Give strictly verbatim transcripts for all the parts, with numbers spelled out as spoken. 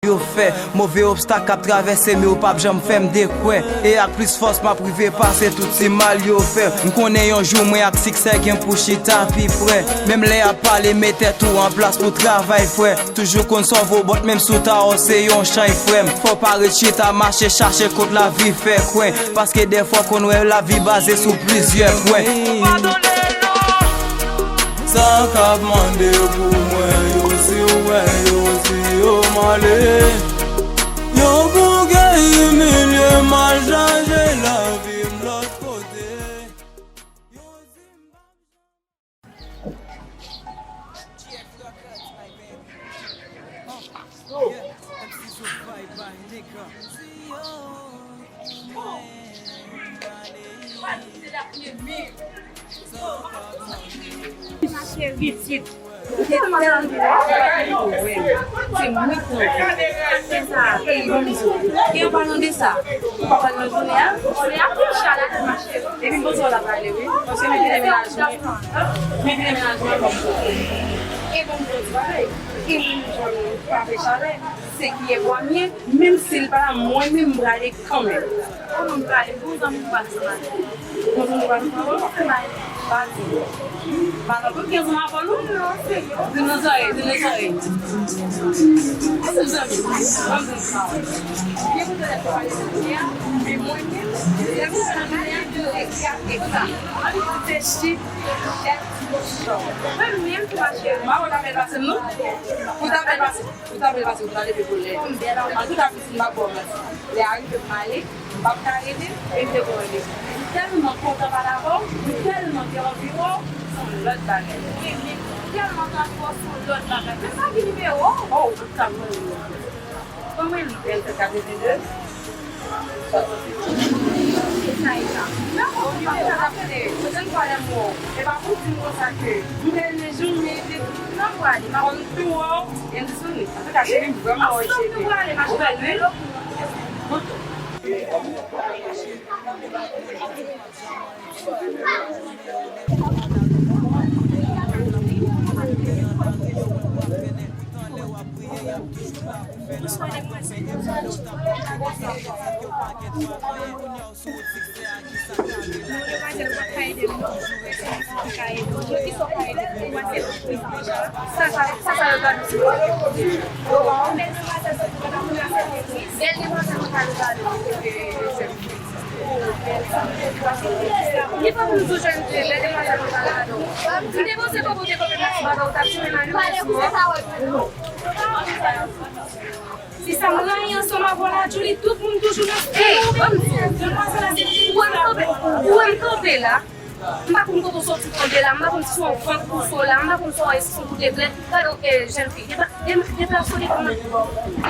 Yo fè move obstak k ap travèse, men yo p ap janm fè m dekwè. E ak plis fòs, m ap rive pase tout ti mal yo fè. M konnen yon jou, mwen ak siksè gen pou chita pi pre. Menm lè y ap pale, met tèt ou an plas pou travay, frè. Toujou konn sòv obòt, menm si w ta wè w se yon chay, frè m. Fò w pa ret chita, mache chache kot lavi fè kwen. Paske dèfwa w konn wè lavi baze sou plizyè pwen. Sa k ap mande pou mwen, yo si w wè, yo si yo m ale. Yo bouke, imilye m, al chanje lavi m lòt kote. Yo si m p ap Mache pitit. Ou te tèlman malad. Se mwen ki pran w. Sa, e, ban m di w. Gen yon palan de sa. Ou pa pral nan jounen an? Jounen an, pou chalè, mache. Epi, m panse w la prale, wi. Paske m kite mennaj mwen. M kite mennaj mwen kòm kote. E ban m di w ti bagay. E menm jan m pa vle chalè. Se ki e bwa m ye, menm si l pa la, mwen menm m prale kanmenm. Kòman m prale? Bon zanmi m pral travay. Bon zanmi m pral travay. Pa di. Pa nan tout kenz mwa avè nou? Non, serye. Di nan zòrèy, di nan zòrèy. Di nan zòrèy. Ban m di sa. Byen pou tèt pale de jounen an, men mwen menm, lè m pral jounen an, m rete ak sa. Ann kite chif, tèt, kochon. Mwen menm tou, ma cheri. M pa konn apèl pase m, non. Ou t apèl pase m. Ou t ap pase, ou t ap leve pou lè. Antouka, pitit, m p ap ba w manti. Lè a rive pou m ale, m p ap ka rete, e m te konn rete. M tèlman kontan pale avè w, m tèlman te anvi wè w, se yon lòt bagay. Wi, men m tèlman t anvi wè w, se yon lòt bagay. Men sa ki nimewo w? Oh, ou t ap mande m. Ban mwen li. Bèl fèt katrevenndez. Sa e sa. Nan, bon, nimewo w t ap rele. Pwochèn fwa lè m wè w, e pa pou w di m konsa ke m te renmen jou, men te nan pwa li, m ap konn tou wè w. Byen disponible. Antouka, cheri, m vrèman wè cheri. Ou bèl, wi. Demwazèl, ou pa ka ede m, non. Ou pa ka ede m. Kisa w ka ede m? Demwazèl, sa, sa, sa yo ba nou. Bèl demwazèl, ou pa ka ede m. Li pa pou m di w jèn fi, bèl demwazèl, ou pa ka ede m. M te panse kòman w te konprann ti bagay, ou t ap di men mwen. Se sa m rayi ansanm avè w la, Julie, tout moun toujou nan stil ou, ban m di w. Ou wè m kanpe, ou wè m kanpe la. M pa konn kote w soti kanpe la, m pa konn si se yon vant ou sot la, m pa konn si w wè si se yon kout de plè. Gade w, eh, jèn fi, depla-, de-, deplase w devan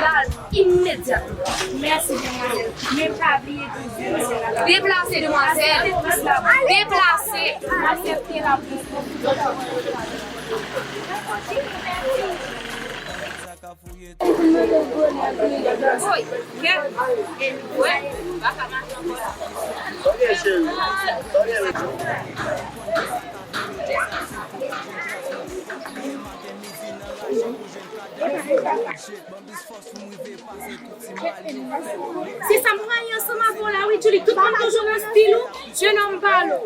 la imedyatman. Mèsi, demwazèl. Men pa bliye di w, demwazèl la. Deplase, demwazèl. Deplase. Aksepte la. Se sa m rayi ansanm avè w la, wi, Julie. Tout moun toujou nan stil ou, je n'aime pas l'eau.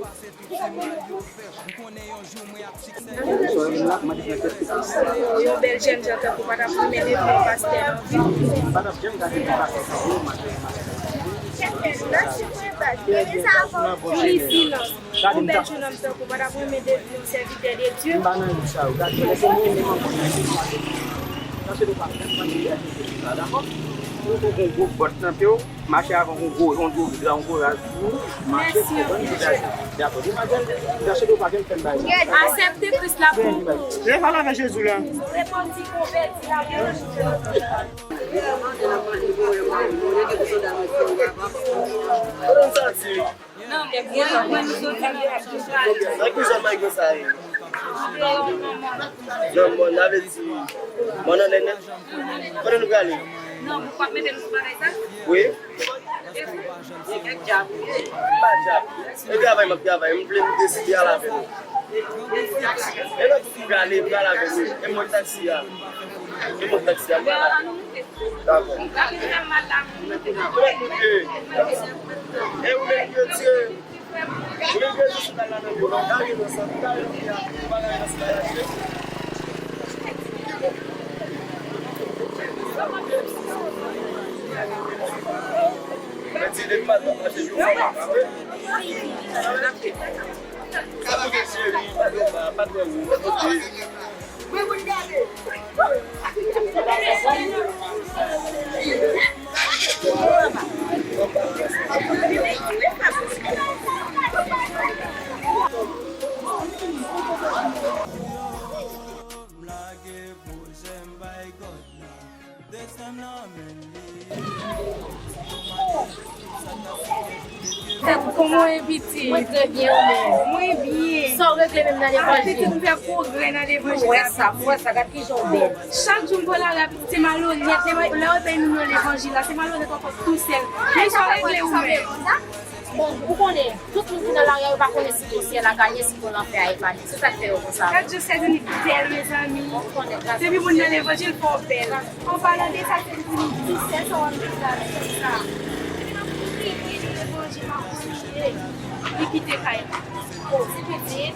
Yon bèl jènjan tankou w pa t ap renmen devni yon pastè nan vi w. Yon bèl jènonm tankou w pa t ap renmen devni yon sèvitè de Dye. Mache avèk yon gwo, yon gwo gra, yon gwo raz pou ou. Mache pou konprann mesaj la. Dakò. Demwazèl, gason, ou pa janm fè m bagay. Aksepte Kris la pou ou. Lè pa lave Jezi la. Repanti, konvèti, lave nan Jezi. Kote w santi? Nan ki zòn Mayigre sa ye? Nan mòn, sa vle di mòn annè nèt. Kote nou prale? Non, ou p ap mete m sou bagay sa? Wi. E kèk djab. M pa djab. E travay m ap travay. M vle m deside al avè nou. E lòt fi prale, pral avè nou. E mwen taksi a. Ki mwen taksi a pral la? Dakò. Ou mèt moute. E ou menm ki retire. Ou menm ki retire sou kal la nan biro. Ou ta rive ansanm. Ou ta rive ansanm. Mèt di de pa nan mache jou. Sa pou gen cheri, pa gen pa, pa gen ou. Kòman w ye, pitit? Mwen trè byen, ou menm? Mwen byen. Sa w regle menm nan levanjil? Pitit, m fè pwogrè nan levanjil la. Mwen wè sa, mwen wè sa, gad kijan w bèl. Chak jou m pran lari a, pitit, se malonèt. Lè w bay moun nan levanjil la, se malonèt w ap tou sèl. Men sa w regle ou menm? Bon, ou konnen, tout moun ki nan lari a, yo pa konnen si gon syèl a gaye, si gon lanfè a efase. Se sa k fè yo konsa. Gad jan Sèzini bèl, mezanmi. Depi moun nan levanjil, fò w bèl. An palan de sa, Sèzini, ki sè sa w ap di la, sè sa? Li kite kay la. O, ti pitit,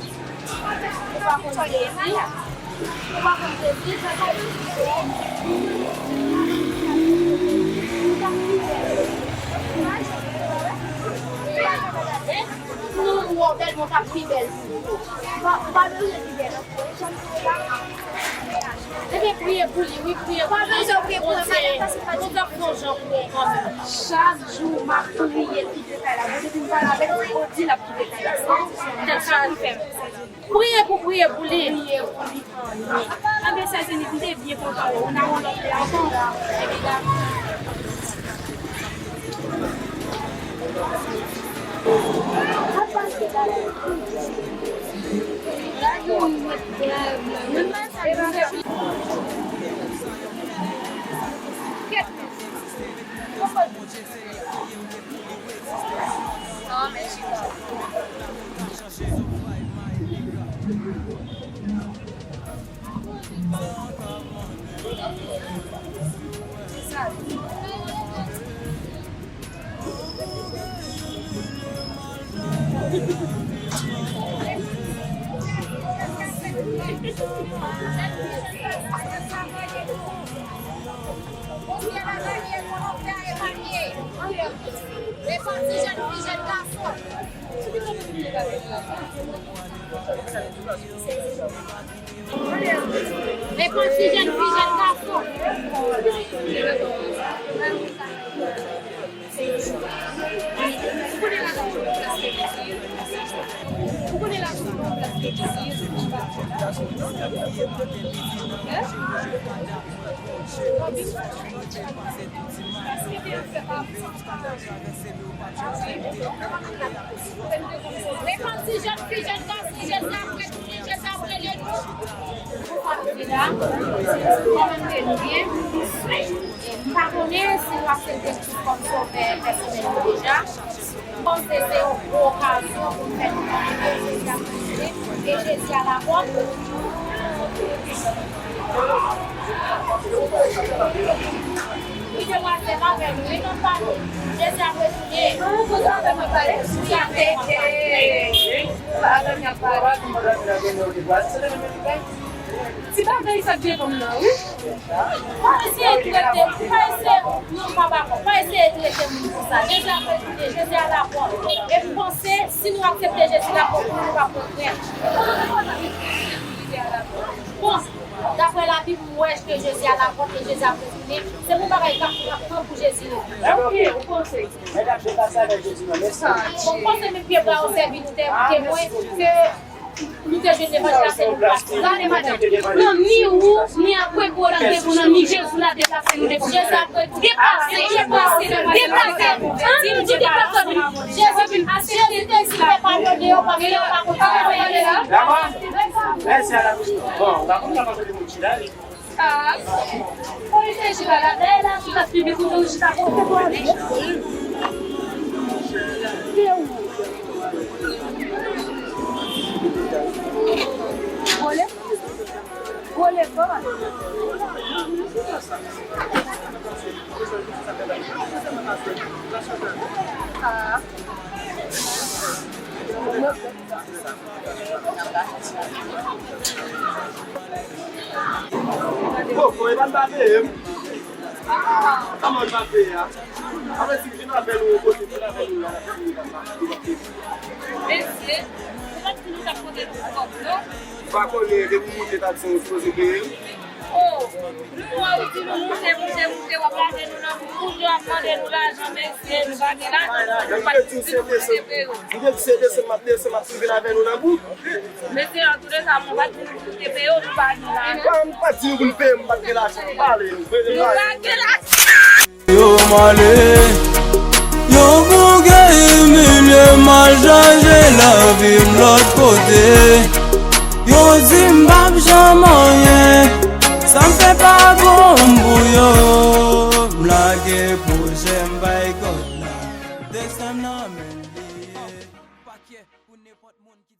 ou pa konn Jezi? Ou pa konn Jezi? Sa sa di? Ou ta pi bèl. Ou wè w bèl, men w ta pi bèl toujou. Ou pa, ou pa bezwen pi bèl ankò. Ebyen, priye pou li, wi, priye pou li. Bondye, Bondye ap fè yon jan pou ou kanmenm. Chak jou, m ap priye l kite kay la. Bondye di m pale avè l, Bondye di l ap kite kay la. Tèt chaje. Priye pou, priye pou li. Priye pou li. Anben, sè Zenith, m te byen kontan wè w. N a wè w lòt lè ankò. Repanti jèn fi, jèn gason. Repanti jèn fi, jèn gason. Repanti jèn fi, jèn gason, Jezi ap retounen, Jezi ap rele nou. Pou fanmi la, kòman nou ye? M pa konnen si nou aksepte Kris kòm sovè pèsonèl nou deja. Panse se yon bon okazyon pou n fè nou konnen ke Jezi ap retounen e Jezi a la pòt. Wi, demwazèl, avè nou, wi, non, pa nou. Jezi ap retounen. Ti bagay sa k gen kòm nan, wi. Pa eseye trete, pa eseye, non, pa dakò. Pa eseye trete moun konsa. Jezi ap retounen, Jezi a la pòt. E m panse, si nou aksepte Jezi la pòt, nou pa pran krent. Bon, daprè Labib, m wè ke Jezi a la pòt e Jezi ap retounen. Se pou bagay k ap pran pou Jezi retounen. Ok, ou panse? Mèt ap depase avèk Jezi nan mesaj. Bon, m panse menm pye bra yo sèvi nou te, temwen ke nou te jwenn levanjil la, se nou k pase. Gade, madanm, non, ni ou, ni apre pou nan devan nan, ni Jezi la deplase nou depi. Jezi ap depase, depase, depase. An, nou di deplase. Jezi vin, Jezi te di, fè padone yo, paske yo pa konn sa yo fè. Dakò? Mèsi a la. Bon, ou pa konn sa pase de moun chita, wi. Ah. Polis te chita la, dèyè la, chita piblik ou te chita kote pou ale. Vole. Vole, kòman? Koko, e pa n pa peye m. Kòman n pa peye a? Sa vle di m vin avè nou, yon kote vin avè nou la. Mesye, se pa di nou t ap pote nou kòb, non? Ou pa konnen, depi w moute taksi, ou sipoze peye l. Oh, nou wè ou di nou moute, moute, moute, w ap lage nou nan bouch, kounye a w ap mande nou lajan, mesye, nou pa gen lajan, nou pa gen lajan, nou pa gen lajan. M te di w se desann, m te di w se desann, m ap desann, m ap vin avè nou nan bouch. Mesye, antouleka, mwen pa t di nou pou nou te peye w, nou pa gen lajan. Mwen pa t di nou pou n peye m, m pa t gen lajan. Pale, nou pa gen lajan. Yo m ale, yo bouke imilye m al chache lavi m lòt kote. Yo di m p ap janm anyen, sa m fè pa bon pou yo. M lage pwojè m bay God la, desann nan men l li ye. Pa kè pou nenpòt moun ki